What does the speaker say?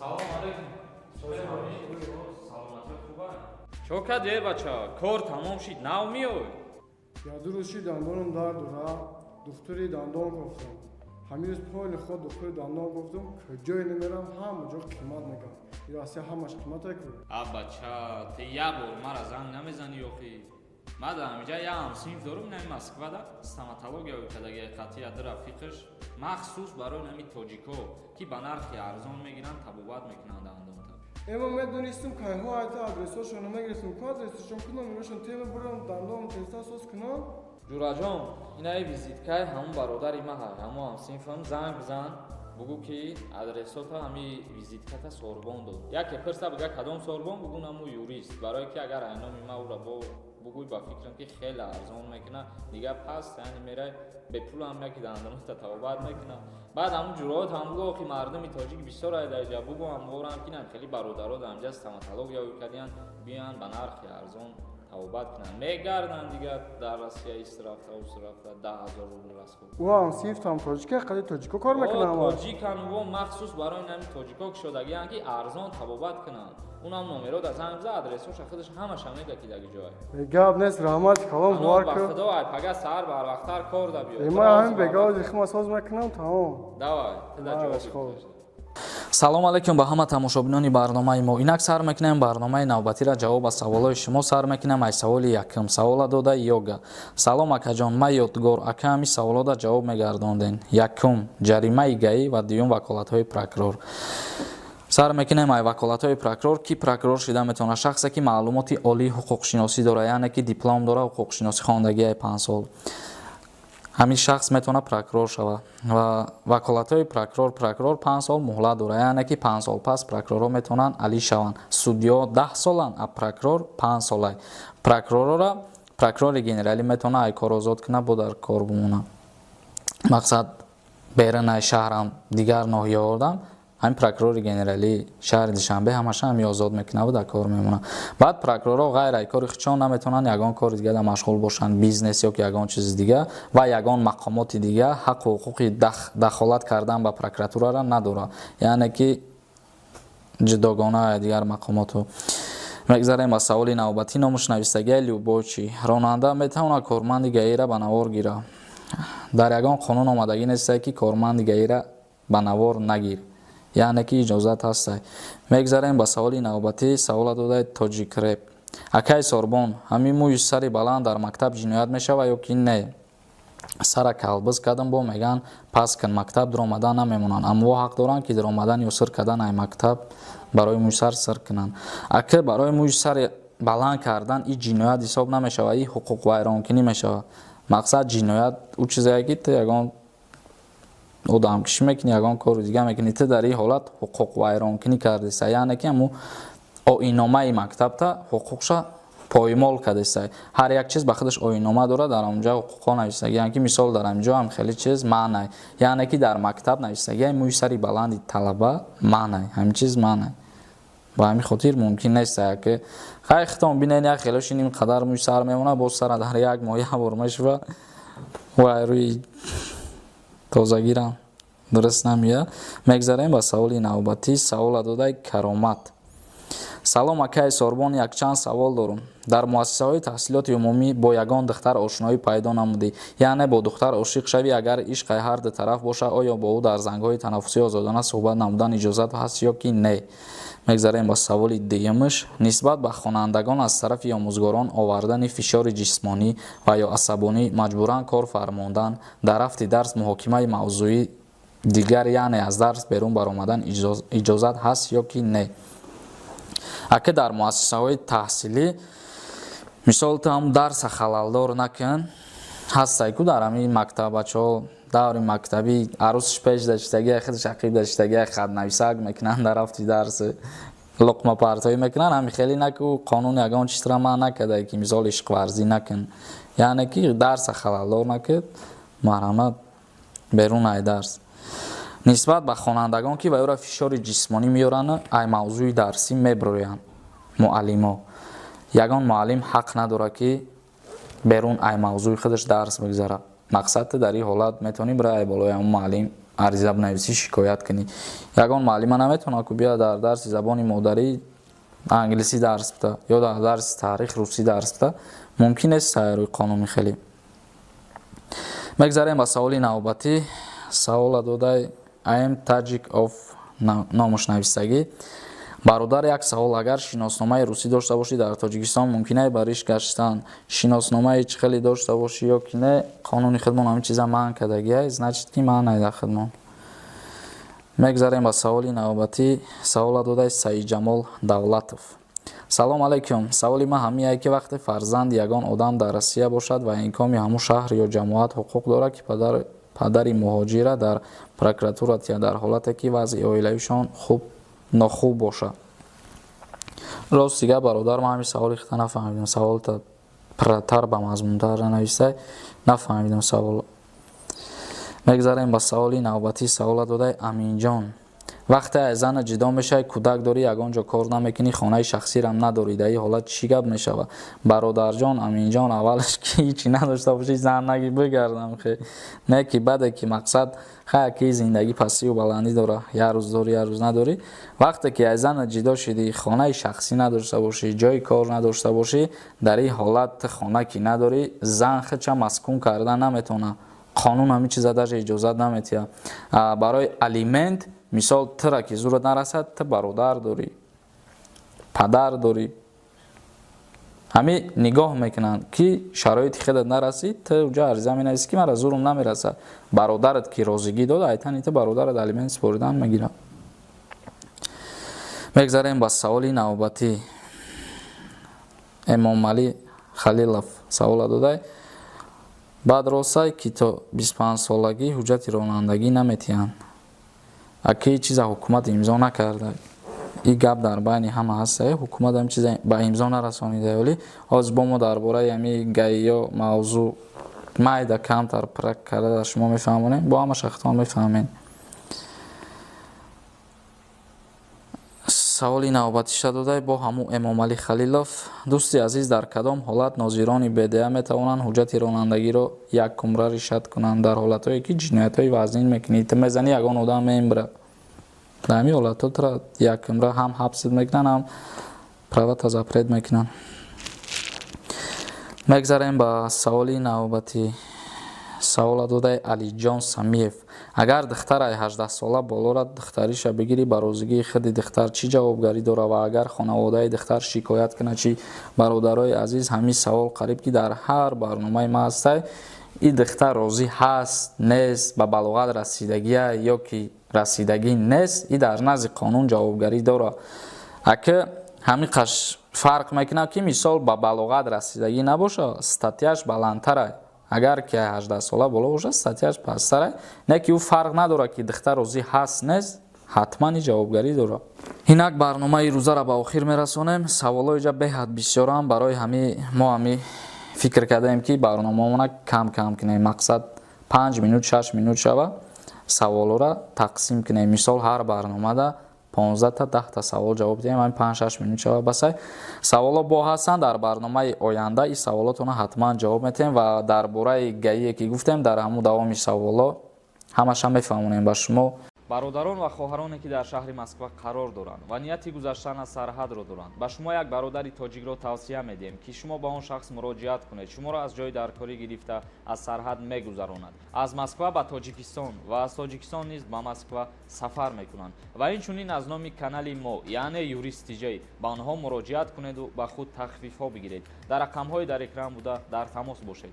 Салом алейкум. Саломатӣ хуба? Чо кардӣ, бача? Кор тамом шид, нав меой? Я 2 рӯз шид, дандонам дард дора, духтури дандон гуфтам. Ҳамин рӯз поли худ духтури дандон гуфтам, куҷое намерам, ҳама ҷо қимат мегам. Россия ҳамаш қимате ку. А, бача, ты як бор мара занг намезанӣ охи? Ма дар ҳамиҷа як ҳамсинф дорум, нами Москвада стоматология кадаги қатъия ду рафиқаш, махсус барои нами тоҷико, ки ба нархи арзон мегиранд, табобат мекунанд дандонта. Эма медонистум, кайҳо айта адресошоно мегирифтум ку, адресошон ку, номерошон тема, бурам, дандонам теста соз кунам. Ҷураҷон, инаи визиткаи ҳамун бародари ма ҳай, ҳамун ҳамсинфам. Занг бизан, бугӯ, ки адресота ҳами визитката Сорбон дод. Яке пирса, бига кадом Сорбон, бугӯ наму юрист, барое ки агар айноми ма ура бо бугӯй, ба фикрам, ки хеле арзон мекуна. Дига пас яъне мерай, бепулам яки дандонота табобат мекуна. Баъд ҳамун ҷуроот ҳам бугӯ, охи мардуми тоҷик бисёр айдаҷа, бугӯ ҳамворам, ки нам хеле бародаро дар ҳамҷа стоматология кардиян, биёянд, ба нархи арзон табобат кунанд. Мегарданд дига дар Россия истирафта устирафта 10 000 рубл расход. Ӯ ҳамсинфтам тоҷика, қади тоҷико кор мекунам. Тоҷикан, во, махсус барои нами тоҷико кушодагиянд, ки арзон табобат кунанд. Унам номеро да занг биза, адресоша худаш ҳамаша мега, ки даги ҷой. Гап нест, раҳмат калом, бовар ба ку. Худо, ай пага саҳар барвақттар кор да биё. Ма ҳамин бегаози хима соз мекунам, тамом. Давай, тида. Мараш, ҷавоб. Хоб. Салом алейкум ба ҳама тамошобинони барномаи мо. Инак сар мекунем барномаи навбатиро, ҷавоб ба саволҳои шумо сар мекунем. Ай саволи якум савола дода йога: «Салом, акаҷон, ма Ёдгор. Ака, ҳами саволода ҷавоб мегардонден. Якум, ҷаримаи ГАИ ва дуюм, ваколатҳои прокурор». Сар мекунем ай ваколатҳои прокурор. Ки прокурор шида метавонад? Шахсе, ки маълумоти олии ҳуқуқшиносӣ дорад, яъне ки диплом дора, ҳуқуқшиносӣ хондагиай 5 сол, ҳамин шахс метавонад прокурор шавад. Ва ваколатҳои прокурор: прокурор 5 сол муҳлат дорад, яъне ки 5 сол пас прокурорҳо метавонанд алӣ шаванд. Судьё 10 соланд, а прокурор 5 солай. Прокурорро прокурори генералӣ метавонад ай кор озод кунад, бо дар кор бимонад. Мақсад, берунаи шаҳрам, дигар ноҳияҳодам ҳамин прокурори генералии шаҳри Душанбе ҳамаша ҳами озод мекунаву дар кор мемонад. Баъд прокурорҳо ғайр ай кори худшон наметавонанд ягон кори дига дар машғул бошанд, бизнес ё ки ягон чизи дига, ва ягон мақомоти дига ҳаққу ҳуқуқи дахолат кардан ба прокуратурара надорад, яъне ки ҷудогона дигар мақомоту. Мегзарем ба саволи навбатӣ. Номуш навистагия Любойчи: «Ронанда метавонад корманди ГАИра ба навор гирад?» Дар ягон қонун омадагӣ нестае, ки корманди ГАИра ба навор нагир, яъне ки иҷозат ҳастай. Мегзарем ба саволи навбатӣ. Савола додаи Тоҷик Реп: «Акай Сорбон, ҳамин мӯи сари баланд дар мактаб ҷиноят мешавад ё ки не? Сара калбиз кардам, бо меган пас кун, мактаб дуромадан намемонанд, аммо ҳақ доранд, ки дуромадан ё сир кардан ай мактаб барои мӯи сар сир кунанд?» Ака, барои мӯи сари баланд кардан и ҷиноят ҳисоб намешавад, и ҳуқуқвайронкунӣ мешавад. Мақсад, ҷиноят ӯ чизае, ки ту ягон одамкушӣ мекунӣ, ягон кори дига мекунӣ. Ту дар ин ҳолат ҳуқуқвайронкунӣ кардеса, яъне ки ҳамун оинномаи мактабта ҳуқуқша поймол кардеса. Ҳар як чиз ба худаш оиннома дорад, дар онҷа ҳуқуқҳо нависагианд, ки мисол дар ҳаминҷо ҳам хеле чиз манъ, яъне ки дар мактаб нависагиай мӯи сари баланди талаба манъ, ҳамин чиз манъ. Ба ҳамин хотир мумкин нест, ки хай хитон бинед, як хелошин ин қадар мӯи сар мемонад, боз сара дар як моҳ як бор мешува ва рӯи тозагирам дуруст намеяд. Мегзарем ба саволи навбатӣ. Савола додаи Каромат: «Салом, акаи Сорбон, якчанд савол дорум. Дар муассисаҳои таҳсилоти умумӣ бо ягон духтар ошноӣ пайдо намудӣ, яъне бо духтар ошиқ шавӣ. Агар ишқи ҳар ду тараф бошад, оё бо ӯ дар зангҳои танаффусӣ озодона суҳбат намудан иҷозат ҳаст ё ки не?» Мегзарем ба саволи дуюмаш: «Нисбат ба хонандагон аз тарафи омӯзгорон овардани фишори ҷисмонӣ ва ё асабонӣ, маҷбуран кор фармондан, дар рафти дарс муҳокимаи мавзӯи дигар, яъне аз дарс берун баромадан иҷозат ҳаст ё ки не?» Ака, дар муассисаҳои таҳсилӣ, мисол, ту ҳам дарса халалдор накун, ҳастай ку дар ҳамин мактаб бачаҳо даври мактабӣ арӯсш пеш даштагия, худаш ақиб даштагия, хатнависак мекунанд, дар рафти дарс луқмапартоӣ мекунанд. Ҳами хеле наку, қонун ягон чизра манъ накарда, ки мисол ишқварзӣ накун, яъне ки дарса халалдор накун, марҳамат, берун ай дарс. Нисбат ба хонандагон, ки ба ӯра фишори ҷисмонӣ меоранд, ай мавзӯи дарсӣ мебироянд муаллимо, ягон муаллим ҳақ надорад, ки берун ай мавзӯи худаш дарс бигзарад. Мақсад, ту дар ин ҳолат метавонӣ бира ай болои ҳамун муаллим Ариза бинависӣ, шикоят кунӣ. Ягон муаллима наметавонад ку бия дар дарси забони модарӣ англисӣ дарс бида ё дар дарси таърих русӣ дарс бида. Мумкин нест рӯи қонуни хеле. Мегзарем ба саволи навбатӣ. Савола додай Am Tajik of номуш нависагӣ. Бародар, як савол: агар шиносномаи русӣ дошта бошӣ, дар Тоҷикистон мумкин ба риш гаштан? Шиносномаи чӣ хеле дошта бошӣ ё ки не, қонуни худмон ҳамин чиза манъ кардагиай, значит, ки манъ ай дар худмон. Мегзарем ба саволи навбатӣ. Савола додай Саидҷамол Давлатов. Салом алайкум, саволи ман ҳамиае, ки вақте фарзанди ягон одам дар Россия бошад ва инкоми ҳамун шаҳр ё ҷамоат ҳуқуқ дорад, ки падари муҳоҷира дар прокуратура тия, дар ҳолате ки вазъи оилавишон хуб нохуб бошад? Рост дига, бародар, ман ҳамин саволи хита нафаҳмидам. Саволта пурратар, ба мазмунтар нанавистай, нафаҳмидам савол. Мегзарем ба саволи навбатӣ. Савола додай Аминҷон. Вақте аз зана ҷудо мешавӣ, кӯдак дорӣ, ягон ҷо кор намекунӣ, хонаи шахсирам надорӣ, дар ин ҳолат чӣ гап мешавад? Бародарҷон Аминҷон, аввалаш ки ҳичи надошта бошӣ, зан наги, бигардам хе. Не ки баъде ки мақсад хая ки зиндагӣ пастию баландӣ дора, як рӯз дорӣ, як рӯз надорӣ. Вақте ки аз зана ҷудо шидӣ, хонаи шахсӣ надошта бошӣ, ҷои кор надошта бошӣ, дар ин ҳолат ту хона ки надорӣ, зан худша маскун карда наметавонад. Қонун ҳамин чиза даже иҷозат наметиҳад. Барои алимент, мисол, тура ки зурат нарасад, ту бародар дорӣ, падар дорӣ, ҳамин нигоҳ мекунанд, ки шароити худат нарасид, ту уҷа ариза менависӣ, ки мара зурум намерасад. Бародарат ки розигӣ дод, айтани ту бародарат алимент супоридан мегирад. Мегзарем ба саволи навбатӣ. Эмомалӣ Халилов савола додай. Баъд ростай, ки то 25-солагӣ ҳуҷҷати ронандагӣ наметиҳанд. Аки чиза ҳукумат имзо накарда, и гап дар байни ҳама ҳаста, ҳукумат ҳам чиза ба имзо нарасонида. Вале ҳозир бо мо дар бораи ҳами ГАИ-ё мавзӯъ майда камтар пурра карда дар шумо мефаҳмонем, бо ҳама шахтон мефаҳмед. Саволи навбатиша додай бо ҳамун Эмомалӣ Халилов. Дӯсти азиз, дар кадом ҳолат нозирони БДА метавонанд ҳуҷҷати ронандагиро якумра ришат кунанд? Дар ҳолатҳое ки ҷиноятҳои вазнин мекунӣ, ту мезанӣ, ягон одам мембира, дар ҳамин ҳолатҳо тура якумра ҳам ҳабсат мекунанд, ҳам правата запрет мекунанд. Мегзарем ба саволи навбатӣ. Савола додаи Алиҷон Самиев. Агар духтараи 18-сола болора духтариша бигирӣ, ба розигии худи духтар чӣ ҷавобгарӣ дорад ва агар хонаводаи духтар шикоят кунад чӣ? Бародарои азиз, ҳамин савол қариб ки дар ҳар барномаи ма ҳастай. И духтар розӣ ҳаст, нест, ба балоғат расидагия ё ки расидагӣ нест, и дар назди қонун ҷавобгарӣ дорад. Ака, ҳамин қаш фарқ мекунад, ки мисол ба балоғат расидагӣ набошад, статьяш баландтара. Агар ки 18-сола боло бошад, статьяш пасттара. Не ки ӯ фарқ надорад, ки духтар розӣ ҳаст, нест, ҳатман и ҷавобгарӣ дорад. Инак, барномаи рӯзаро ба охир мерасонем. Саволҳо иҷа беҳад бисёрам, барои ҳами мо ҳами фикр кардаем, ки барномаомона кам кам кунем, мақсад 5 минут, 6 минут шава, саволҳоро тақсим кунем. Мисол, ҳар барномада 15-та, 10-та савол ҷавоб диҳем, ҳамин 5-6 минут шава, басай. Саволҳо бо ҳастанд, дар барномаи оянда ин саволотонро ҳатман ҷавоб метиҳем ва дар бораи ГАИ-е ки гуфтем, дар ҳамун давоми саволҳо ҳамаша мефаҳмонем ба шумо. Бародарон ва хоҳароне, ки дар шаҳри Москва қарор доранд ва нияти гузаштан аз сарҳадро доранд, ба шумо як бародари тоҷикро тавсия медиҳем, ки шумо ба он шахс муроҷиат кунед. Шуморо аз ҷои даркорӣ гирифта, аз сарҳад мегузаронад. Аз Москва ба Тоҷикистон ва аз Тоҷикистон низ ба Москва сафар мекунанд. Ва инчунин аз номи канали мо, яъне Юрист Тиҷай, ба онҳо муроҷиат кунеду ба худ тахфифҳо бигиред. Дар рақамҳои дар экран буда дар тамос бошед.